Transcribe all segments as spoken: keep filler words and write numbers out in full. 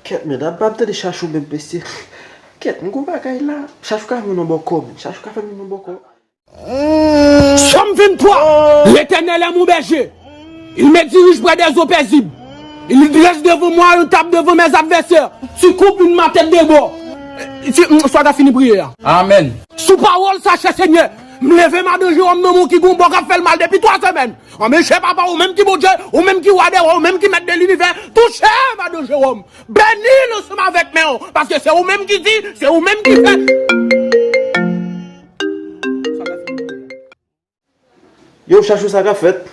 Kèt, men, ap, ap tande Chachou menm, mesye. Kèt, m gon bagay la. Chachou ka vin yon bòkò, men. Chachou ka fè m yon bòkò. Sòm venntwa. Letènèl è mon bèje. Il me dirige près des eaux paisibles. Il dresse devant moi une table devant mes adversaires. Tu coupes une ma tête de bord. Swaga fini priye a. Amèn. Sou pawòl sa, chè Senyè, m leve madan Jewòm nan men w ki gon bò k ap fè l mal depi twa semèn. An men chè papa, ou menm ki Bondye, ou menm ki wa dè wa, ou menm ki mèt de linivè, touche madan Jewòm. Beni l ansanm avèk men w, paske se ou menm ki di, se ou menm ki fè. Yo, Chachou, sa k ap fèt?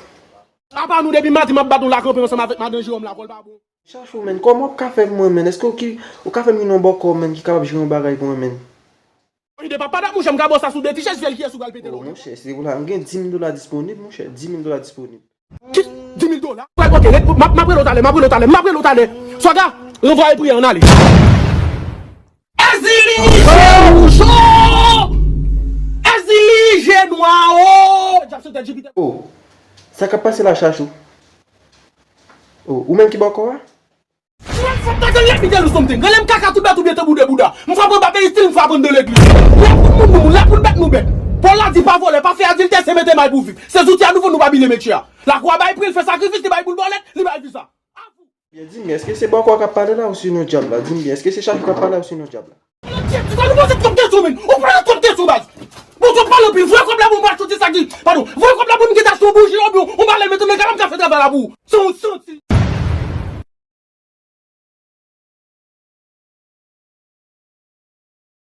Apa nou depi maten m ap bat nou la kanpe ansanm avèk madan Jewòm la, kò l pa bon. Chachou, menn, kòman w ka fè pou mwen, menn? Èske w ki, ou ka fè m yon bòkò, menn, ki kapab jere yon bagay pou mwen, menn? Ide papa dat, monchè, m ka ba w sa sou de ti chèz, fè l kiyès ou pral pete lòt. Monchè, se pou la, m gen dis mil dola disponib, monchè, dis mil dola disponib. Ki dis mil dola? Wè, ok, ret, m ap, m ap rele w talè, m ap rele w talè, m ap rele w talè. Swaga, ranvwaye priyè, ann ale. Èzili je wouj o! Èzili je nwa o! Djab sou tèt Jipitè. Oh, sa k ap pase la, Chachou? Oh, ou menm ki bòkò a? Mwen fòk ta gen lèpitèl ou something. Rele m kaka tout bèt oubyen tanbou de bouda. M fè pran ba peristil, m fè pran de legliz. Lapou moun nou moun, lapou bèt nou bèt. Pawòl la di pa vòlè, pa fè adiltè, se mete may pou viv. Se zouti a nou vann, nou pa bliye metye a. Lakou a bay pri, l fè sakrifis, li bay boul bòlèt, li bay visa. Byen, di m, èske se bòkò k ap pale la ou se yon djab la? Di m byen, èske se Chachou k ap pale la ou se yon djab la? Sa nou poze twòp kesyon, men. Ou poze twòp kesyon, baz. Bon, twòp pale anpil. Voye kòb la pou m achte ti sa ki, padon. Voye kòb la pou m gentan achte yon bouji, oubyen yon balèn, mete nan gala, m ka fè travay la pou ou.